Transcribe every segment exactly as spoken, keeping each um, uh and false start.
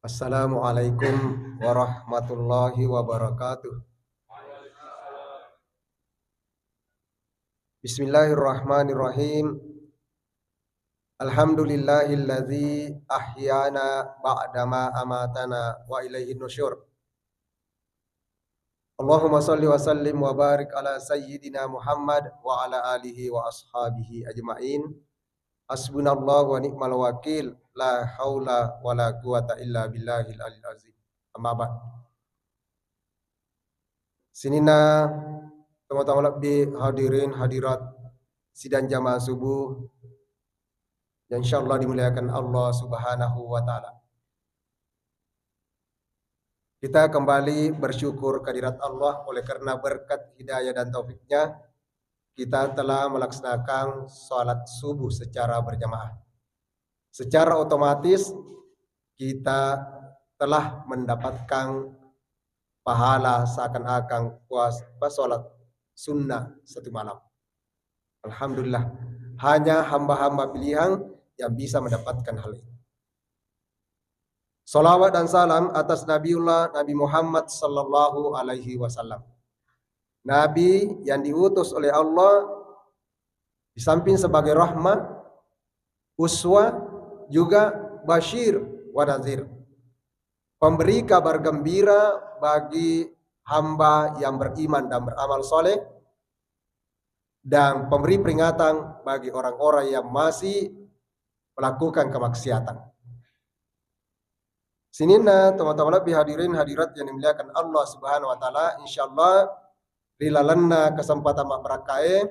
Assalamualaikum warahmatullahi wabarakatuh. Bismillahirrahmanirrahim. Alhamdulillahilladzi ahyana ba'dama amatana wa ilaihin nusyur. Allahumma shalli wa sallim wa barik ala sayyidina Muhammad wa ala alihi wa ashabihi ajma'in. Hasbunallahu wa ni'mal wakil, la haula wa la quwwata illa billahil aliyil azim. Amma ba'd. Sininna tomatoa malebbi, hadirin hadirat sidang jamaah subuh yang insyaallah dimuliakan Allah Subhanahu wa taala. Kita kembali bersyukur kehadirat Allah oleh karena berkat hidayah dan taufiknya, kita telah melaksanakan salat subuh secara berjamaah. Secara otomatis kita telah mendapatkan pahala seakan-akan puas-, apa, salat sunnah satu malam. Alhamdulillah, hanya hamba-hamba pilihan yang bisa mendapatkan hal itu. Salawat dan salam atas Nabiullah Nabi Muhammad sallallahu alaihi wasallam. Nabi yang diutus oleh Allah di samping sebagai rahmah, uswah, juga basyir wa nadhir. Pemberi kabar gembira bagi hamba yang beriman dan beramal soleh, dan pemberi peringatan bagi orang-orang yang masih melakukan kemaksiatan. Sininna tomatoa malebbi, hadirin hadirat yang dimuliakan Allah Subhanahu wa taala, insyaallah ri lalenna kesempatan mabbarakkae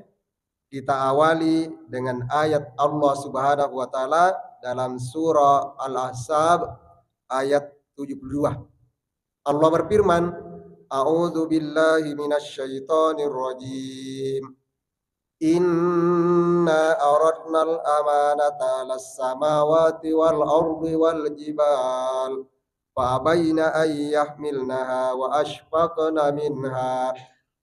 kita awali dengan ayat Allah Subhanahu wa taala dalam surah Al-Ahzab ayat tujuh puluh dua. Allah berfirman, "A'udzu billahi minasy syaithanir rajim. Inna aradnal amanata 'alas samawati wal ardi wal jibal, fa abaina an yahmilnaha wa asyfaqna minha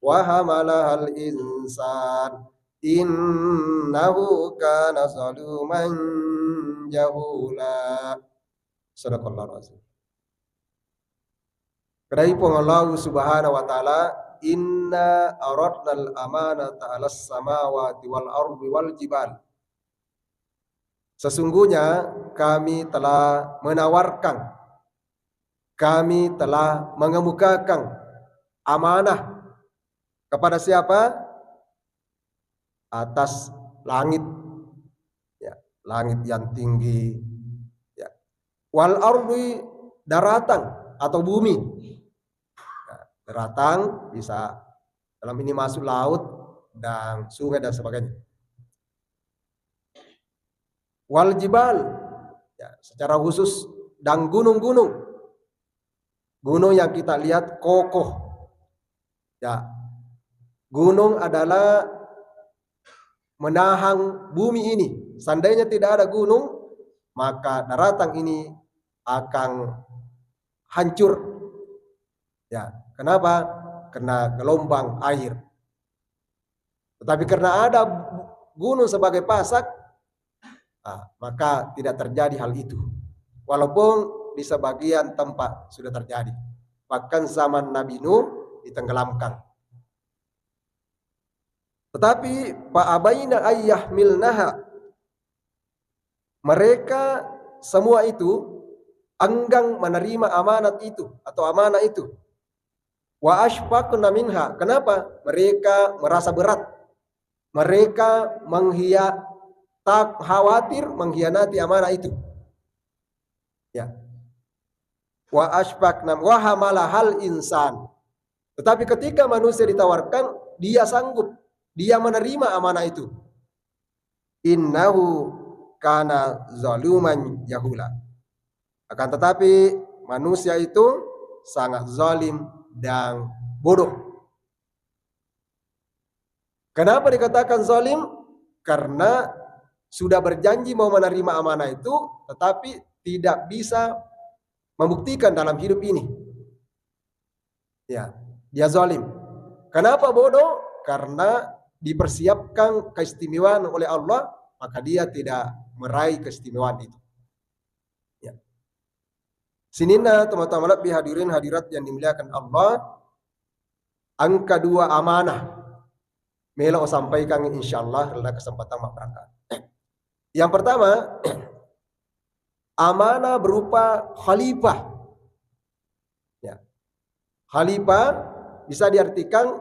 wa hamalahal insan, innahu kana zaluman jahula." Sadaqallahul azim. Kedai Puang Allah Subhanahu wa taala, "Inna aradnal amanata 'alas samawati wal ardi wal jibal." Sesungguhnya kami telah menawarkan, kami telah mengemukakan amanah kepada siapa? Atas langit. Ya, langit yang tinggi. Ya. Wal ardi, daratan atau bumi. Ya, daratan bisa dalam ini masuk laut dan sungai dan sebagainya. Wal jibal, ya, secara khusus, dan gunung-gunung. Gunung yang kita lihat kokoh. Ya, gunung adalah menahan bumi ini. Seandainya tidak ada gunung, maka daratan ini akan hancur. Ya, kenapa? Karena gelombang air. Tetapi karena ada gunung sebagai pasak, ah, maka tidak terjadi hal itu. Walaupun di sebagian tempat sudah terjadi. Bahkan zaman Nabi Nuh ditenggelamkan. Tetapi, fa abaina ayyahmilnaha, mereka semua itu enggan menerima amanat itu atau amanah itu. Wa asyfaqna minha. Kenapa? Mereka merasa berat. Mereka menghia-, tak khawatir mengkhianati amanah itu. Ya. Wa asyfaqna wa hamalahal insan. Tetapi ketika manusia ditawarkan, dia sanggup, dia menerima amanah itu. Innahu kana zaluman jahula. Akan tetapi, manusia itu sangat zalim dan bodoh. Kenapa dikatakan zalim? Karena sudah berjanji mau menerima amanah itu, tetapi tidak bisa membuktikan dalam hidup ini. Ya, dia zalim. Kenapa bodoh? Karena dipersiapkan keistimewaan oleh Allah, maka dia tidak meraih keistimewaan itu. Ya. Sininna tomatoa malebbi, hadirin hadirat yang dimuliakan Allah, engka dua amanah melo sampaikan insyaallah ri kesempatan mabbarakah. Yang pertama, amanah berupa khalifah. Ya. Khalifah bisa diartikan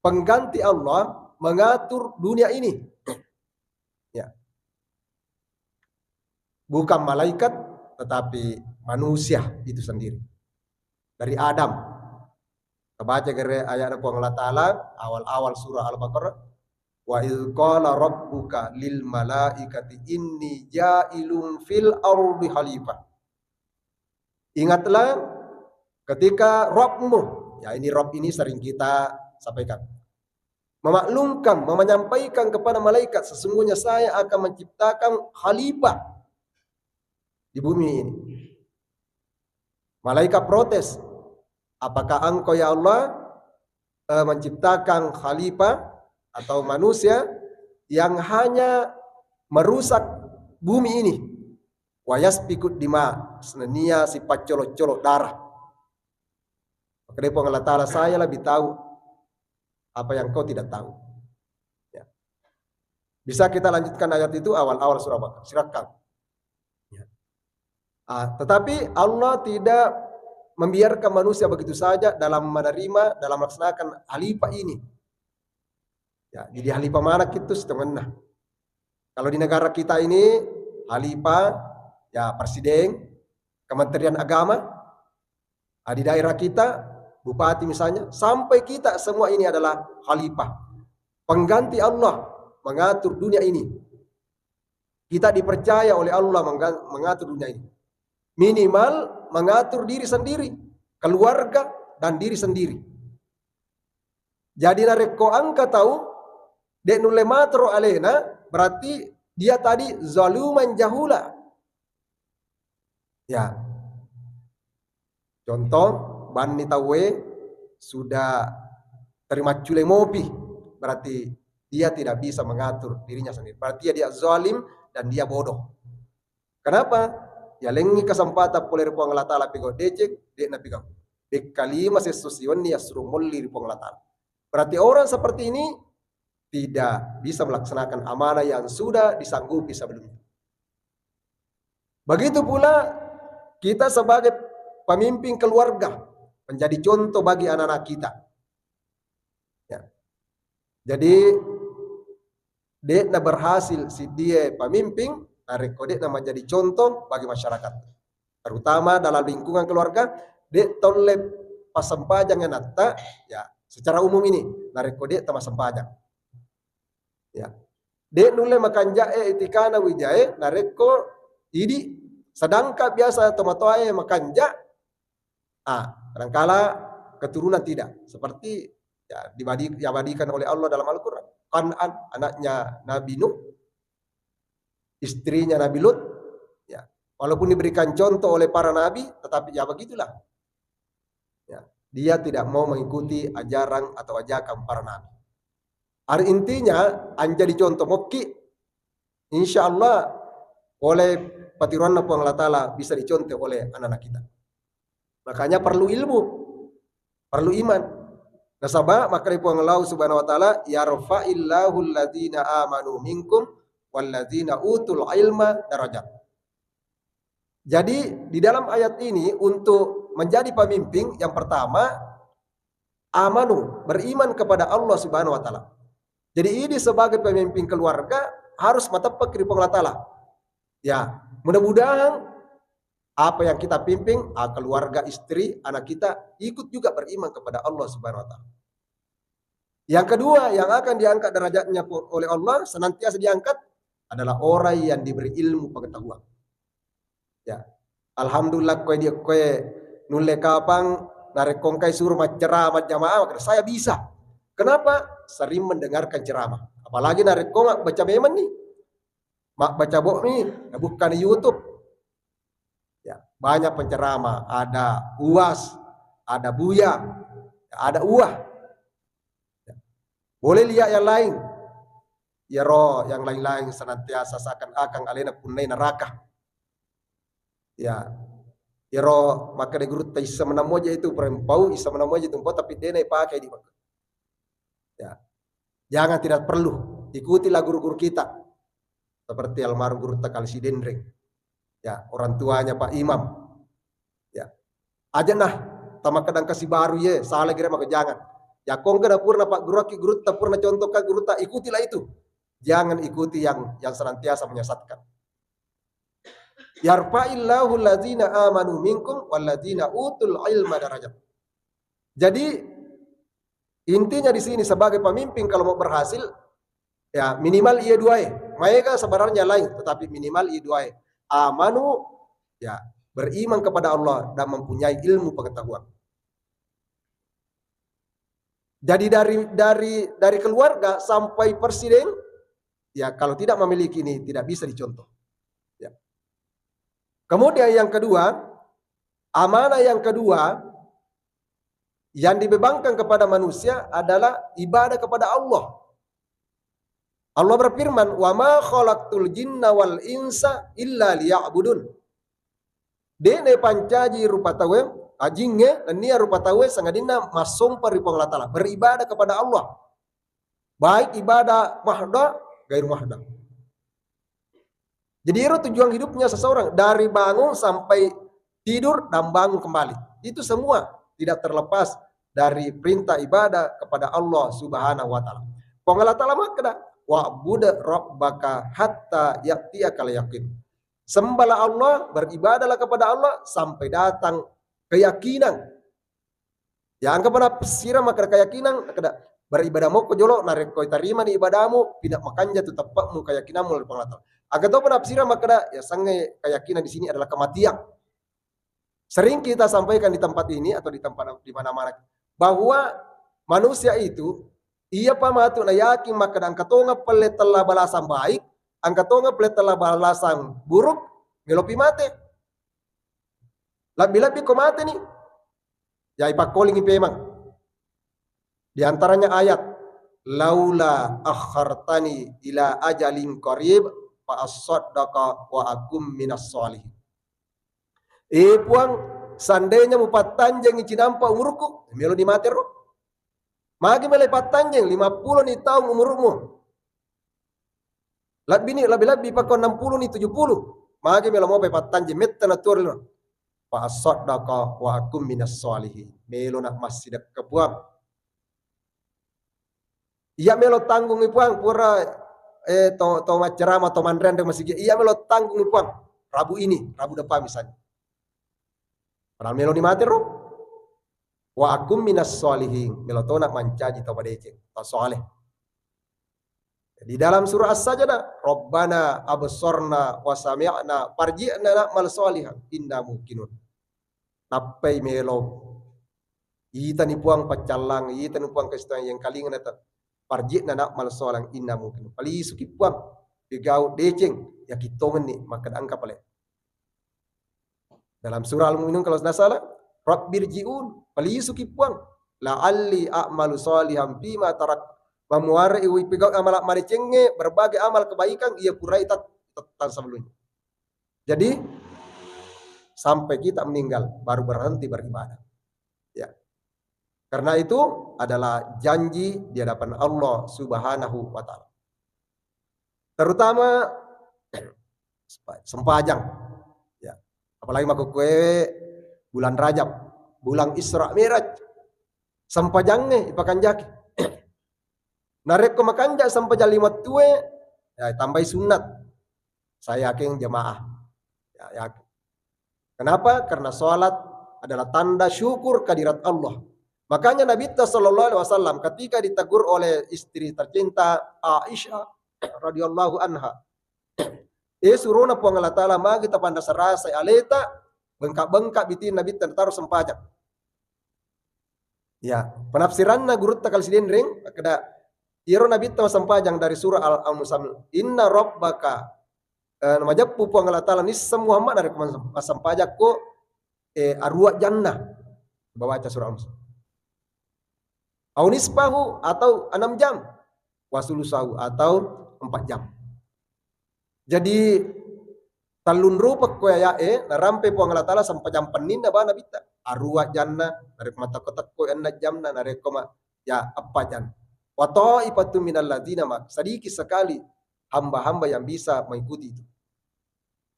pengganti Allah mengatur dunia ini. Ya. Bukan malaikat, tetapi manusia itu sendiri. Dari Adam. Kita baca gere ayat Puang Allah Ta'ala, awal-awal surah Al-Baqarah. "Wa idz qala rabbuka lil malaikati inni ja'ilun fil ardi khalifah." Ingatlah ketika Rabbmu, ya, ini Rabb ini sering kita sampaikan, memaklumkan, menyampaikan kepada malaikat, "Sesungguhnya saya akan menciptakan khalifah di bumi ini." Malaikat protes, "Apakah engkau, ya Allah, eh, menciptakan khalifah atau manusia yang hanya merusak bumi ini? Wa yasfikud dima, nennia sipaccolo-colo darah." Maka dari Puang Allah Ta'ala, "Saya lebih tahu apa yang kau tidak tahu." Ya. Bisa kita lanjutkan ayat itu awal-awal surah Baqarah. Silakan. Ya. Ah, tetapi Allah tidak membiarkan manusia begitu saja dalam menerima, dalam melaksanakan khalifah ini. Ya, jadi khalifah mana itu setengenna. Kalau di negara kita ini, khalifah, ya, presiden, kementerian agama, ah, di daerah kita, bupati misalnya, sampai kita semua ini adalah khalifah. Pengganti Allah mengatur dunia ini. Kita dipercaya oleh Allah mengga-, mengatur dunia ini. Minimal mengatur diri sendiri, keluarga, dan diri sendiri. Jadi narekko engka tau de' nulle matoro alena, berarti dia tadi zaluman jahula. Ya. Contoh, banni tauwe sudah terimaccule mopi, berarti dia tidak bisa mengatur dirinya sendiri. Berarti dia, dia zalim dan dia bodoh. Kenapa? Yalengngi kesempatan pole ri Puang Allah Ta'ala pigau deceng, de' napigau. Bekkalima sesso siwenni yassuro molli ri Puang Allah Ta'ala. Berarti orang seperti ini tidak bisa melaksanakan amanah yang sudah disanggupi sebelumnya. Begitu pula kita sebagai pemimpin keluarga, menjadi contoh bagi anak-anak kita. Ya. Jadi, de'na berhasil siddie pemimpin, narekko de'na menjadi contoh bagi masyarakat. Terutama dalam lingkungan keluarga, de' tolle passempajang anatta, ya, secara umum ini, narekko de' tamassempajang. Ya. De' nulle makanja'e itikana wijae narekko idi, sedangkan biasa tomatoae makanja, ah, kadangkala keturunan tidak. Seperti, ya, dibadi-, diabadikan oleh Allah dalam Al-Quran. Kan'an, anaknya Nabi Nuh, istrinya Nabi Lut, ya, walaupun diberikan contoh oleh para nabi, tetapi ya begitulah. Ya, dia tidak mau mengikuti ajaran atau ajakan para nabi. Hari intinya, anjali contoh mokki, insya Allah, oleh patiruanna Puang Allah Ta'ala bisa dicontoh oleh anak-anak kita. Makanya perlu ilmu, perlu iman. Nasaba makkeda Puang Allah Subhanahu wa Ta'ala, "Yarfa'illahu alladzina amanu minkum walladzina utul ilma darajat." Jadi, di dalam ayat ini, untuk menjadi pemimpin, yang pertama, amanu, beriman kepada Allah Subhanahu wa Ta'ala. Jadi, ini sebagai pemimpin keluarga harus mateppeki ri Puang Allah Ta'ala. Ya, mudah-mudahan apa yang kita pimpin, ah, keluarga, istri, anak kita ikut juga beriman kepada Allah Subhanahu wa Ta'ala. Yang kedua, yang akan diangkat derajatnya po-, oleh Allah, senantiasa diangkat, adalah orang yang diberi ilmu pengetahuan. Ya. Alhamdulillah, koe dia, koe nulle kapang, narekko engkai suruh macceramah jamaah, saya bisa. Kenapa? Sering mendengarkan ceramah. Apalagi narekko baca memang nih. Mabbaca bokmi, nabukkani YouTube. Ya, banyak penceramah, ada Uas, ada Buya, ada Uwah. Ya. Boleh lihat yang lain. Iyaro yang lain-lain senantiasa seakan-akan alena punnai neraka. Ya. Iyaro makkeda gurutta, issa menang moja itu perempau, issa menang moja itu empau, tapi dena ipake di makkeda. Ya. Jangan tidak perlu. Ikutilah guru-guru kita. Seperti almarhum gurutta Kali Sidenreng. Ya, orang tuanya Pak Imam. Ya. Aja nah, tamakkedang kasi baru ye, salah kira maka jangan. Ya, kongke purna Pak Guru, aki gurutta purna contoh ka gurutta, ikutilah itu. Jangan ikuti yang yang senantiasa menyesatkan. Yarfa'illahu allazina amanu minkum wallazina utul ilma darajat. Jadi intinya di sini sebagai pemimpin kalau mau berhasil, ya minimal iya duae. Maega sebenarnya lain, tetapi minimal iya duae. Amanu, ya beriman kepada Allah dan mempunyai ilmu pengetahuan. Jadi dari dari dari keluarga sampai presiden, ya kalau tidak memiliki ini tidak bisa dicontoh. Ya. Kemudian yang kedua, amanah yang kedua yang dibebankan kepada manusia adalah ibadah kepada Allah. Allah berfirman, "Wa ma khalaqtul jinna wal insa illa liya'budun." De'na pancaji rupa tauwe, ajingnge, nennia rupa tauwe sangadinna massompa ri Puang Allah Ta'ala, beribadah kepada Allah. Baik ibadah mahdoh, gairu mahdoh. Jadi itu tujuan hidupnya seseorang, dari bangun sampai tidur dan bangun kembali. Itu semua tidak terlepas dari perintah ibadah kepada Allah Subhanahu wa Ta'ala. Puang Allah Ta'ala makkeda, "Wa'bud rabbaka hatta ya'tiyakal yaqin." Sembahlah Allah, beribadahlah kepada Allah sampai datang keyakinan. Ya, engka penafsiran makkeda keyakinan, makkeda beribadah moko jolo, narekko itarimani ibadahmu, pinna makanja tu teppa'mu, keyakinanmu ri Puang Allah Ta'ala. Engka to penafsiran makkeda, ya sangnge keyakinan di sini adalah kematian. Sering kita sampaikan di tempat ini atau di tempat di mana-mana bahwa manusia itu, iya pa matu na yakin makkeda engka tonga pelle tella balasan baik, engka tonga pelle tella balasan buruk, melopi mate. Lebbi-lebbi ko mateni, ya ipakkolingi pemang. Di antaranya ayat, "Laula akhartani ila ajalin qarib fa assaddaqa wa akum minas sholihin." Eh Puang, seandainya mupattanjengi cinampa umurku, melo ni mate ro. Magi melo ipattanjeng, lima puluh ni taung umurmu. Lebbi ni, lebbi-lebbi pako enam puluh ni, tujuh puluh. Magi melo mopa ipattanjeng, metta na tuo ri lino. Fa assaddaqa wa akum minas sholihin. Melo na massidekka Puang. Iya melo tanggungi Puang, pura eh to to maccarama, to manrenreng masigi. Iya melo tanggungi Puang. Rabu ini, Rabu depan misalnya. Padahal melo ni mate ro. Wa akum minas sholihin, melo tona mancaji tau madeceng, tau soleh. Di dalam surah As-Sajdah, "Rabbana absorna wa sami'na farji'na na'mal sholihan inna muqinun." Nappai melo. Itani Puang paccallang, itani Puang kasitang yang kalinga nata. "Farji'na na'mal sholihan inna muqinun." Palisuki Puang, pegau deceng, yakin tongenni, makkeda engka pale. Dalam surah Al-Mu'minun kalau tidak salah, "Rabbirji'un," palisuki Puang, "la'alli a'malu sholihan fima tarak." Pamuarei uwi pegau amal madecengnge, berbagai amal kebaikan, iya purai tat-, tat-, sebelumnya. Jadi, sampai kita meninggal, baru berhenti beribadah. Ya. Karena itu adalah janji di hadapan Allah Subhanahu wa Ta'ala. Terutama sempajang. Ya. Apalagi makkukkuewe bulan Rajab, bulan Isra Mi'raj. Sempajangnge ipakanjaki. Narekko makanja sempajang lima tue, ya, tambai sunnat. Saya yakin jamaah. Ya, yakin. Kenapa? Karena salat adalah tanda syukur kehadirat Allah. Makanya Nabi sallallahu alaihi wasallam ketika ditegur oleh istri tercinta Aisyah radhiyallahu anha, "Eh, surona Puang Allah Ta'ala, magi tapanrasa-rasai aleta, bengkak-bengkak bitin Nabi taro sempajang." Ya, penafsiranna gurutta Kali Sidenreng, makkeda, iyaro Nabitta massempajang dari surah Al-, Al-Muzammil, "Inna rabbaka," eh, majeppu Puang Allah Ta'ala, nisseng Muhammad narekko mas-, massempajakko, eh, arua janna. Baca surah Al-Muzammil. Au nisfahu atau enam jam. Wa sulusahu atau empat jam. Jadi, Tellung rupa ko aya'e narampe Puang Allah Ta'ala sempajang penninna bana bitta. Arua janna, narekko matekko-tekko enna jamna, narekko ma ya eppa janna. Wa ta'ifatun minal ladzina ma-, sedikit sekali hamba-hamba yang bisa mengikuti itu.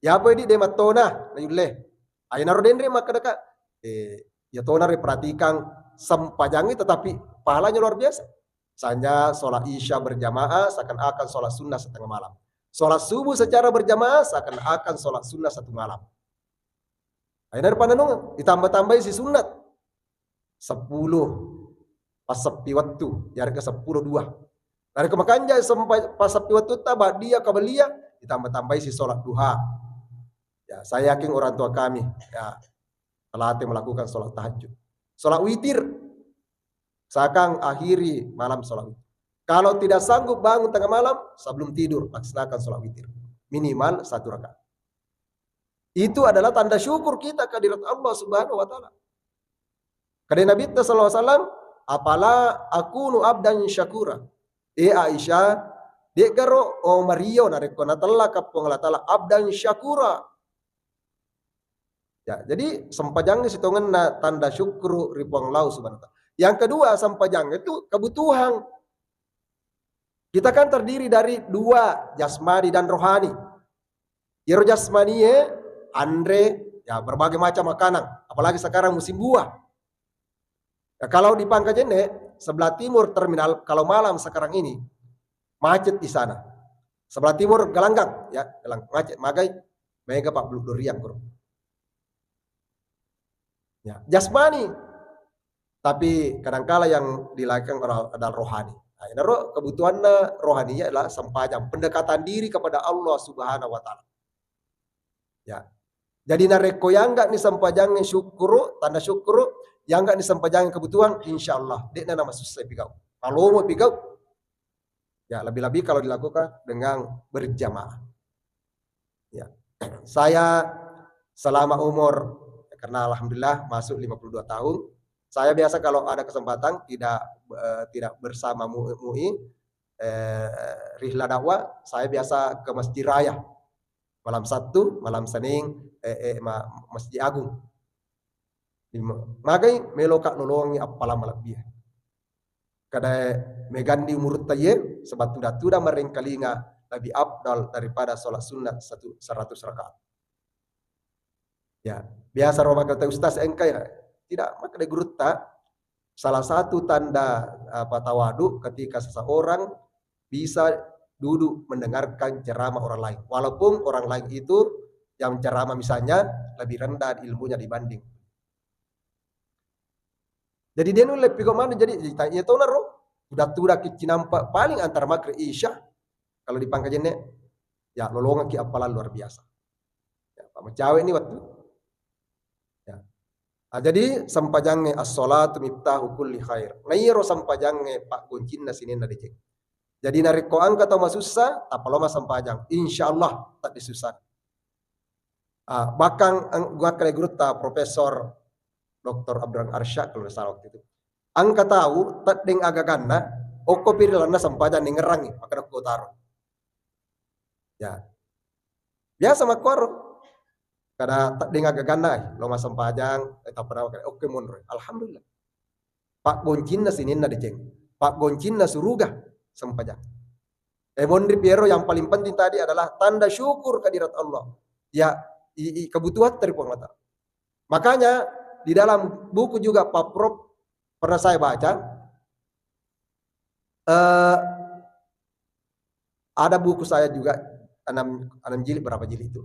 Ya apa di de mattona na yulle. Ayo naro denre makkadaka. Eh, ya tona re perhatikan sempajangi tetapi pahalanya luar biasa. Misalnya sholat isya berjamaah seakan-akan sholat sunnah setengah malam. Sholat subuh secara berjamaah seakan-akan sholat sunnah satu malam. Aina pananung ditambah-tambahi si sunnat sepuluh paseppi wettu, yarega sepuluh dua. Narekko makanja sempa-, paseppi wettu ta ba'dia kabalia, ditambah-tambahi si sholat duha. Ya, saya yakin orang tua kami ya telah melakukan sholat tahajud. Sholat witir, seakan akhiri malam sholat witir. Kalau tidak sanggup bangun tengah malam, sebelum tidur, laksanakan sholat witir. Minimal satu rakaat. Itu adalah tanda syukur kita kehadirat Allah Subhanahu wa Ta'ala. Kade Nabi sallallahu alaihi wasallam, "Apala akunu abdan syakura." Eh Aisyah, de'garo o Mario narekko natella ka Puang Allah Ta'ala abdan syakura. Ya, jadi sempajangnge sitongenna tanda syukur ri Puang Allah Subhanahu wa Ta'ala. Yang kedua, sempajangnge itu kebutuhan. Kita kan terdiri dari dua, jasmani dan rohani. Iyaro jasmanie anre, ya, berbagai macam makanan, apalagi sekarang musim buah. Ya, kalau di Pangkajene, sebelah timur terminal, kalau malam sekarang ini, macet di sana. Sebelah timur Gelanggang, ya, Gelang-, macet, magai, mega Pak Beluk Durian, Bro. Ya, jasmani. Tapi kadangkala yang dilalaikan adalah rohani. Nah, inaro kebutuhanna rohaninya adalah sempajang, pendekatan diri kepada Allah Subhanahu wa Ta'ala. Ya. Jadi narekko yangga ni sempajangnge syukuru, tanda syukuru, yangga ni sempajangnge kebutuhan, insya Allah, de'na namasussa pigau. Malomo pigau. Ya, lebih-lebih kalau dilakukan dengan berjamaah. Ya. Saya selama umur, karena alhamdulillah masuk lima puluh dua tahun, saya biasa kalau ada kesempatan tidak, eh, tidak bersama MUI, eh, rihla dakwah, saya biasa ke Masjid Raya. Malam Sabtu, malam Senin, eh, eh, ma-, Masjid Agung. Magai meloka lolongi appalang malebbie. Kada megandi umurutta ye, sebab tuda-tuda marengkalinga lebih afdal daripada sholat sunnah satu, seratus rakaat. Ya, biasa ro makkeda ustaz engka ya. Tidak, makkeda gurutta, salah satu tanda, apa, tawadu ketika seseorang bisa duduk mendengarkan ceramah orang lain. Walaupun orang lain itu yang ceramah misalnya lebih rendah ilmunya dibanding. Jadi dia nulle pigau maneng, jadi, jadi tanya tona ro, tuda-tuda ki cinampa paling antara maghrib isya, kalau di Pangkajene, ya, lolongeng ki appalang luar biasa. Ya, Pak, macawe ni waktu. Ya. Ah, jadi sempajangnge as-sholatu miftahu kulli khair. Nah, iyaro sempajangnge paggoncinna sininna deceng. Jadi narekko engka tau masussa, tappa lao massempajang. Insya Allah, tak disusah. Ah, bahkan ang-, gua kale gurutta Profesor Doktor Abdurrahman Arsyad kalau nggak salah waktu itu. Engka tau teddeng agaganna, okko pi ri lalenna sempajang ningerangi, maka dokko taro. Ya. Biasa makkuaro. Kada teddeng agaganna, eh, lo massempajang, eh, tappa nawa kada, oke monro. Alhamdulillah. Paggoncinna sininna deceng. Paggoncinna suruga sempajang. Eh, monri piero yang paling penting tadi adalah tanda syukur kehadirat Allah. Ya, i, i, kebutuhan dari Puang Allah Ta'ala. Makanya di dalam buku juga Pak Prof pernah saya baca, eh, ada buku saya juga enam, enam jilid, berapa jilid itu.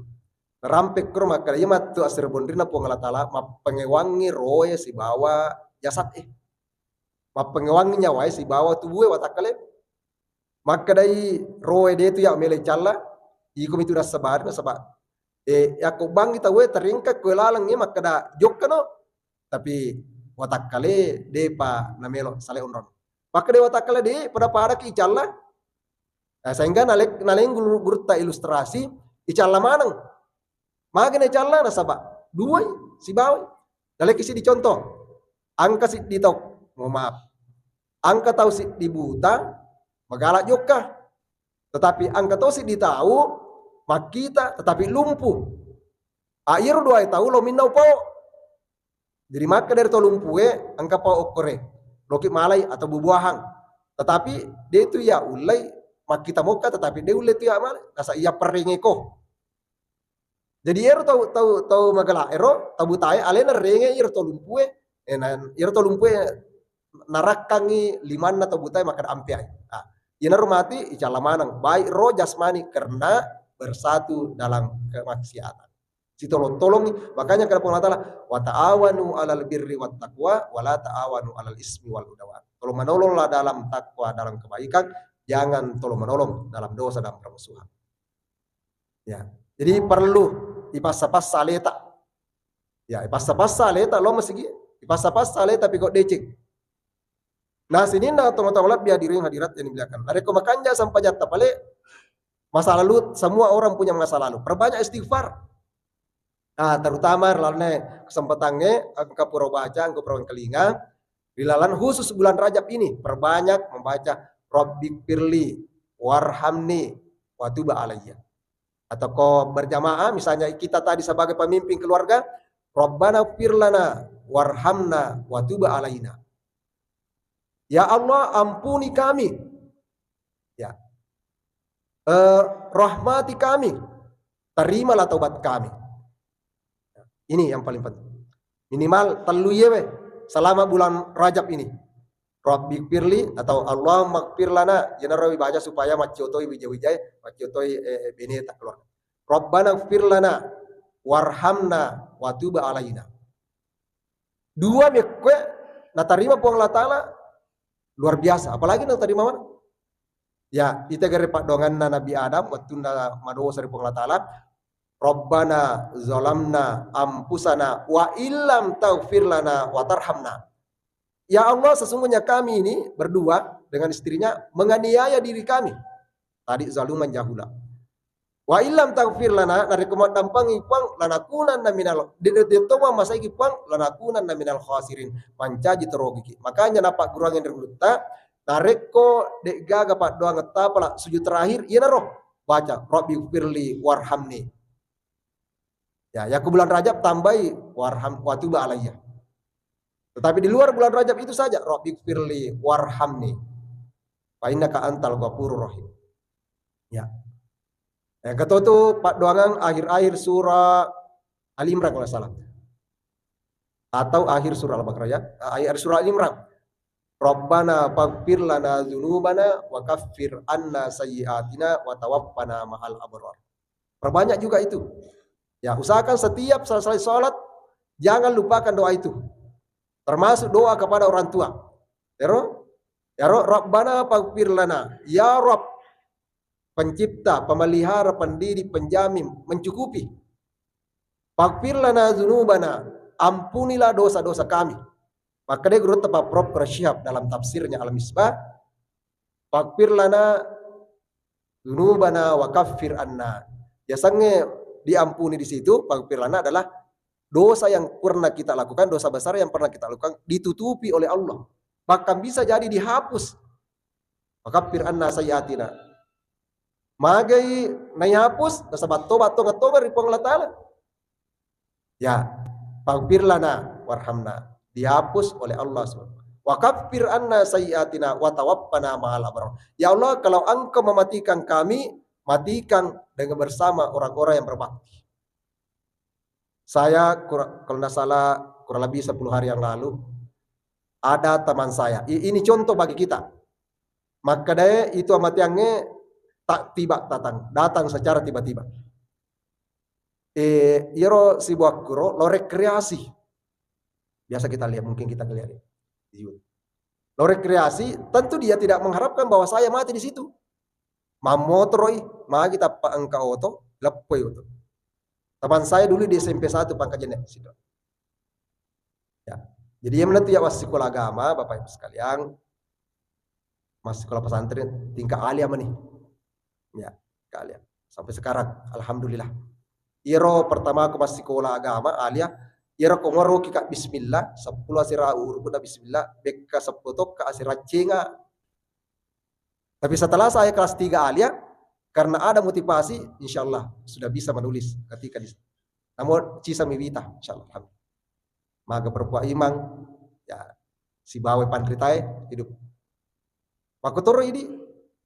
Rampe kro makkeda, iya mattu asri bonrina Puang Allah Ta'ala, mappengewangi roe sibawa jasad eh. Mappengewangi nyawae sibawa tubue watakkale. Makkedai roe de tu ya mele calla, iko mitu nassabari nasaba, eh, yakko bangi tau e teringka koe laleng e makkeda jokkano, tapi watakkale depa namelo sale onrong. Makkeda watakkale de pada-pada ki calla. Eh, sehingga nalek-, naleng guru-, gurutta ilustrasi, icalla maneng. Magi na icalla nasaba duai sibawai. Naleki siddi contoh. Angka siddi tau, mohon maaf. Angka tau siddi buta, magala jokka. Tetapi angka tau siddi tau, makkita tetapi lumpuh. Ah, iyaro duae tau lo minnau pao. Jadi makkeda ri to lumpue, engka pao okkore, loki malai atau bubuahang. Tetapi de tu iya ullei makkita mokka, tetapi de ulle tu iya malai. Nasa iya perrengeko. Jadi ero tau, tau, tau magala ero, tau butae alena renge ero to lumpue, eh, na, ero to lumpue narakkangi limanna tau butae makkeda ampeai. Ah, iyanaro mati icalla maneng, baik roh jasmani karena bersatu dalam kemaksiatan. Sitolong-tolongi. Makanya kata Allah Ta'ala, "Wa ta'awanu 'alal birri wat taqwa, wa la ta'awanu 'alal ismi wal udwan." Tolong menolonglah dalam takwa, dalam kebaikan, jangan tolong menolong dalam dosa dan permusuhan. Ya. Jadi perlu ipassa-passa aleta. Ya, ipassa-passa aleta lo masigi, ipassa-passa aleta piko deceng. Nah, sininna tomatoa malebbi hadirin hadirat yang dimuliakan. Narekko makanja sampajatta pale, masa lalu semua orang punya masa lalu. Perbanyak istighfar. Nah, terutama ri lalenna kesempatangnge engka pura baca, engka pura kelinga, ri lalenna khusus bulan Rajab ini, perbanyak membaca Rabbighfirli warhamni wa tub alayya. Atau ko berjamaah, misalnya kita tadi sebagai pemimpin keluarga, Rabbana ighfir lana warhamna wa tub alaina. Ya Allah, ampuni kami. Ya. Eh, rahmati kami. Terimalah taubat kami. Ini yang paling penting. Minimal tellu iyewe selama bulan Rajab ini. Rabbighfirli atau Allahummaghfir lana, iyanaro ibaca supaya macciotoi wija-wijae, macciotoi, eh, beneta keluarga. Rabbana ighfir lana warhamna wa tub alaina. Dua mekkue natarima Puang Allah Ta'ala luar biasa. Apalagi natarima mana? Ya, ita gare paddoanganna Nabi Adam, wettunna madosa ri Puang Allah Ta'ala, "Rabbana zalamna anfusana wa illam taghfir lana wa tarhamna." Ya Allah, sesungguhnya kami ini berdua dengan istrinya menganiaya diri kami. Tadi zaluman jahula. "Wa illam taghfir lana," narekko maddampengi Puang, "lanakunanna minal," de-, de-, de-, to mamaseki Puang, "lanakunanna minal khasirin," mancaji terogiki. Makanya napagguruang ri gurutta, narekko de'gaga paddoangetta pala sujud terakhir, iyanaro baca, "Rabbighfirli warhamni." Ya, yakko bulan Rajab tambai, "Warham wa tub alayya." Tetapi di luar bulan Rajab itu saja, "Rabbighfirli warhamni fa innaka antal ghafurur rahim." Ya. Yang ketiga itu paddoangan akhir-akhir surah Ali Imran kalau nggak salah. Atau akhir surah Al-Baqarah ya. Akhir surah Ali Imran. "Rabbana faghfir lana dzunubana wa kaffir anna sayyi'atina wa tawaffana ma'al abrar." Perbanyak juga itu. Ya, usahakan setiap selesai sholat, jangan lupakan doa itu. Termasuk doa kepada orang tua. Ero, ero, "Rabbana faghfir lana." Ya Rabb, pencipta, pemelihara, pendidik, penjamin, mencukupi. "Faghfir lana dzunubana," ampunilah dosa-dosa kami. Makkedai gurutta Pak Profesor Syihab dalam tafsirnya Al-Misbah, "Faghfir lana dzunubana wa kaffir anna." Biasanya diampuni di situ, "faghfir lana" adalah dosa yang pernah kita lakukan, dosa besar yang pernah kita lakukan ditutupi oleh Allah. Bahkan bisa jadi dihapus. "Wa kaffir anna sayyi'atina." Magai naihapus, nasaba toba tonga-tonga ri Puang Allah Ta'ala. Ya, "faghfir lana warhamna." Dihapus oleh Allah subhanahu wa ta'ala. "Wa kaffir anna sayyi'atina wa tawaffana ma'al abrar." Ya Allah, kalau Engkau mematikan kami, matikan dengan bersama orang-orang yang berbakti. Saya kura-, kalau nggak salah, kurang lebih sepuluh hari yang lalu, ada teman saya. I-, ini contoh bagi kita. Makkedae itu amatiangnge tak tiba datang, datang secara tiba-tiba. Eh, iyaro sibuakkuro lo rekreasi. Biasa kita lihat, mungkin kita ngelihat ya, di YouTube. Lo rekreasi, tentu dia tidak mengharapkan bahwa saya mati di situ. Mammotoroi, magi tappa engka oto, leppoi oto. Teman saya dulu di S M P satu Pangkajene, situ. Ya. Jadi, iya maneng tu ya, wassikola agama, Bapak Ibu sekalian, massikola pesantren, tingkat alia mani. Ya, tingkat alia. Sampai sekarang, alhamdulillah. Iyaro pertama aku massikola agama, alia, iyaro ko moroki ka bismillah, seppulo asera uruku na bismillah, bekka seppulo tokka asera cenga. Tapi setelah saya kelas tiga alia, Karena ada motivasi, insya Allah sudah bisa menulis ketika di, namun cisa miwita, insya Allah. Alhamdulillah. Maga perpua imang, ya, sibawa panritae hidup. Makkotoro idi,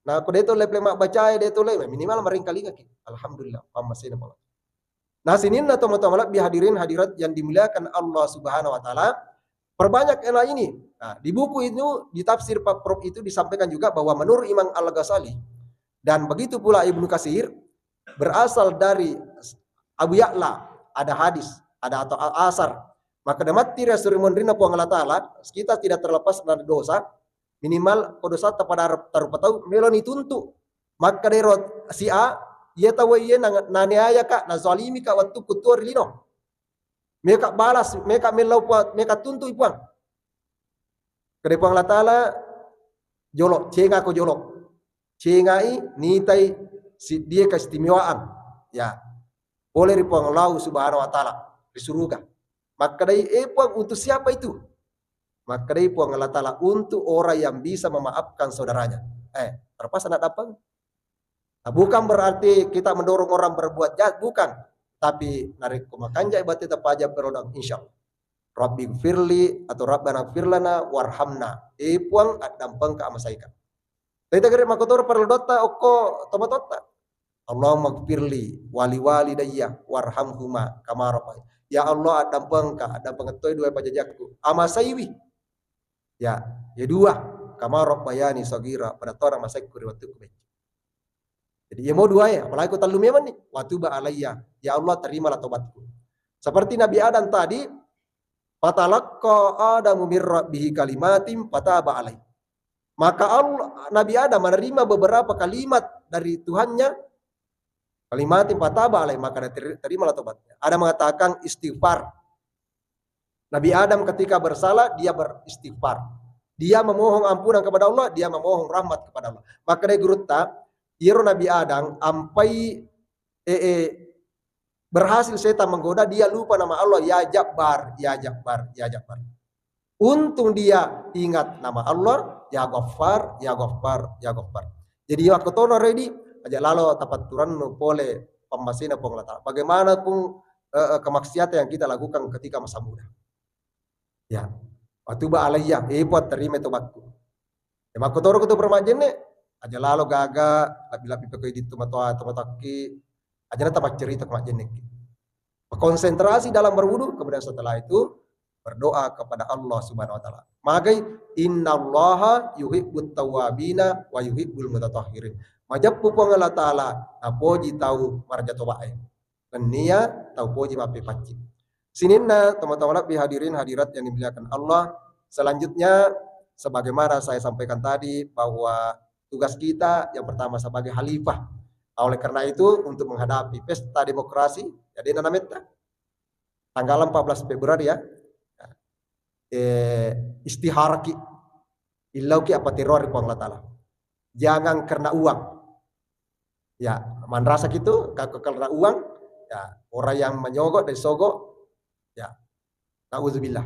na ko deto le plema bacae, deto le, minimal maringkalingaki. Alhamdulillah, pammasena pamma. Nah, sininna tomatoa malebbi, hadirin hadirat yang dimuliakan Allah Subhanahu wa Ta'ala, perbanyak ela ini. Nah, di buku itu, di tafsir Pak Prof itu disampaikan juga bahwa menurut Imam Al-Ghazali, dan begitu pula Ibnu Katsir, berasal dari Abu Ya'la, ada hadis, ada atau a-, asar. Maka damatti ri asuri monrinna Puang Allah Ta'ala, kita tidak terlepas dari dosa, minimal ko dosata pada tarupa tau, meloni tuntu. Makkedai ro si A, iya tau iye nang-, naniayaka, nazalimika wettukku tuo ri lino. Meka balas, meka mellau Puang, meka tuntui Puang. Kede Puang Allah Ta'ala, jolo, cengako jolo. Cengai, nitai, siddie keistimewaan. Ya. Pole ri Puang Allah Subhanahu wa Ta'ala, ri suruga. Makkedai, "Eh Puang, untuk siapa itu?" Makkedai Puang Allah Ta'ala, "Untuk orang yang bisa memaafkan saudaranya." Eh, terpaksa nak dapat. Nah, bukan berarti kita mendorong orang berbuat jahat, bukan. Tapi narekko makanjai batte tapaja perodang, insya Allah. Rabbi firli atau Rabbana firlana warhamna. Eh Puang, addampengka, amasaika. Tapi tegere makkotoro parellu dotta okko tomatoatta. Allahumma gfirli wali walidayya warhamhuma kama rabbayani. Ya Allah, addampengka, addampeng toi dua pajajakku. Amasaiwi. Ya, ya dua, kama rabbayani sagira, pada tona masaikku ri wettukku beccu. Jadi, iya mo duae, apalagi ko tellu memang nih. Wa tuba alayya, ya Allah, terimalah tobatku. Seperti Nabi Adam tadi, fatalaqqa Adamu min rabbihi kalimatin fataba alaih. Maka Allah, Nabi Adam menerima beberapa kalimat dari Tuhannya, kalimatin fataba alaih, maka dia teri-, terimalah tobatnya. Ada mengatakan istighfar. Nabi Adam ketika bersalah, dia beristighfar. Dia memohon ampunan kepada Allah, dia memohon rahmat kepada Allah. Maka dari gurutta, iyaro Nabi Adam ampai, eh, eh, berhasil setan menggoda, dia lupa nama Allah, ya Jabbar, ya Jabbar, ya Jabbar. Untung dia ingat nama Allah, ya Ghaffar, ya Ghaffar, ya Ghaffar. Jadi, waktu tono ready, aja lalo tapatturannu pole pammasena Puang Allah Ta'ala. Bagaimanapun, eh, eh, kemaksiatan yang kita lakukan ketika masa muda. Ya, wa tuba alayya, eh, Puang, terima tobatku. Ya, makkotoro ko tu permajenne, aja lalo gaga, labbi-labbi pekoi dittu matoa, tomatoakki, aja na tapaccerita ko majjennekki. Konsentrasi dalam berwudu, kemudian setelah itu berdoa kepada Allah Subhanahu wa Ta'ala. Magai, "Innallaha yuhibbut tawwabina wa yuhibbul mutatahhirin." Majeppu Puang Allah Ta'ala, napoji tau maraja tobae. Nennia tau poji mappepacci. Sininna tomatoa malebbi, hadirin hadirat yang dimuliakan Allah. Selanjutnya, sebagaimana saya sampaikan tadi, bahwa tugas kita yang pertama sebagai khalifah. Oleh karena itu, untuk menghadapi pesta demokrasi, jadi nanametta tanggal empat belas Februari ya, eh, istiharaki, illauki apa teror Puang Allah Ta'ala. Jangan karena uang. Ya, manrasa gitu, kalau karena uang, ya, orang yang menyogok dan sogok, ya, nauzubillah.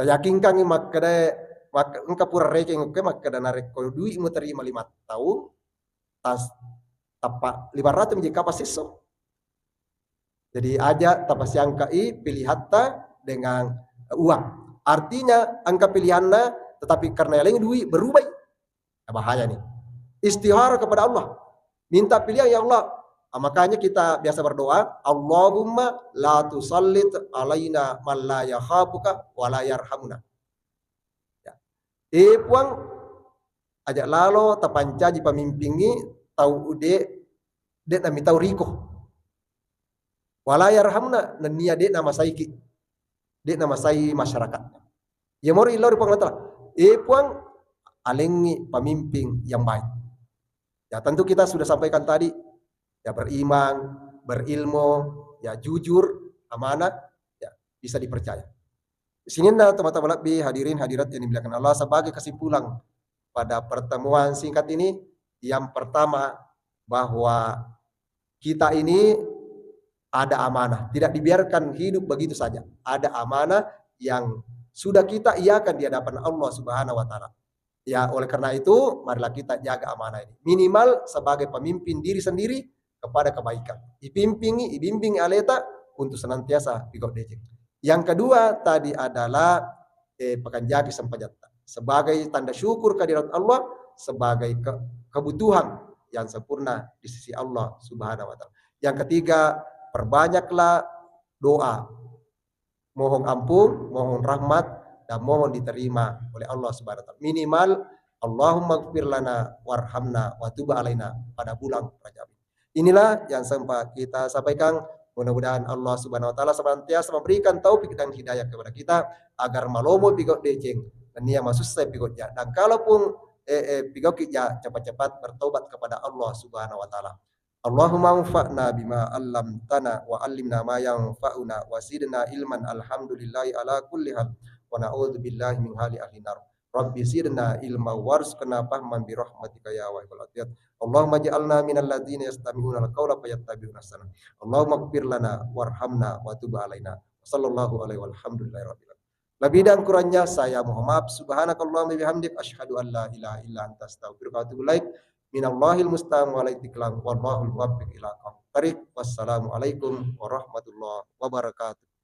Tayakinkangngi makkeda, mak-, engka pura rekeng oke makkeda narekko duit mu terima lima tahun, tas, tappa lima ratus menjadi kapas sesso. Jadi aja tapasiangkai pilihatta dengan uang. Artinya engka pilihanna, tetapi karena yang lain duit berubah. Nah, bahaya nih. Istihara kepada Allah. Minta pilihan, "Ya Allah." Ah, makanya kita biasa berdoa, "Allahumma la tusallit alaina man la yakhafuka wa la yarhamuna." Ya. Eh, Puang, aja lalo tapancaji pamimpingngi tau de, de nami tau riko. Wala yarhamna, nennia de namasaiki, de namasai masyarakat. Iya moro illau ri Puang Allah Ta'ala. Eh, Puang, alengngi pemimpin yang baik. Ya, tentu kita sudah sampaikan tadi, ya, beriman, berilmu, ya, jujur, amanah, ya, bisa dipercaya. Sininna tomatoa malebbi, hadirin hadirat yang dimuliakan Allah, sebagai kesimpulan pada pertemuan singkat ini, yang pertama, bahwa kita ini ada amanah, tidak dibiarkan hidup begitu saja. Ada amanah yang sudah kita iakan di hadapan Allah Subhanahu wa Ta'ala. Ya, oleh karena itu, marilah kita jaga amanah ini. Minimal sebagai pemimpin diri sendiri kepada kebaikan. Ipimpingi, ibimbingi aleta untuk senantiasa pigau deceng. Yang kedua tadi adalah, eh, pakanjaki sempajatta. Sebagai tanda syukur kehadirat Allah, sebagai ke-, kebutuhan yang sempurna di sisi Allah Subhanahu wa Ta'ala. Yang ketiga, perbanyaklah doa. Mohon ampun, mohon rahmat, dan mohon diterima oleh Allah Subhanahu wa Ta'ala. Minimal, Allahumma gfir lana warhamna wa tub alaina pada bulan Rajab. Inilah yang sempat kita sampaikan. Mudah-mudahan Allah Subhanahu wa Ta'ala senantiasa memberikan taufik dan hidayah kepada kita agar malomo pigau deceng, nennia masussa pigau ja. Dan kalaupun, eh, eh, pigau ki ja, cepat-cepat bertobat kepada Allah Subhanahu wa Ta'ala. Allahumma anfa'na bima 'allamtana wa 'allimna ma yanfa'una wa zidna ilman, alhamdulillahi ala kulli hal, wa na'udzu billahi min hali ahli nar. Rabbi zidna ilma warzuqna fahman bi rahmatika ya wahibal atiyat. Allahumma ja'alna minal ladzina yastami'una al-qaula fayattabi'una ahsana. Allahumma ighfir lana warhamna wa tub alaina. Wa sallallahu alaihi walhamdulillahi rabbil alamin. Lebih dan kurangnya saya mohon maaf. Subhanakallahumma bihamdik, asyhadu an la ilaha illa anta, astaghfiruka wa atubu ilaik. Minallahil musta'an wa alaihi tiklan. Wallahul muwaffiq ila aqwamit thariq. Wassalamualaikum warahmatullahi wabarakatuh.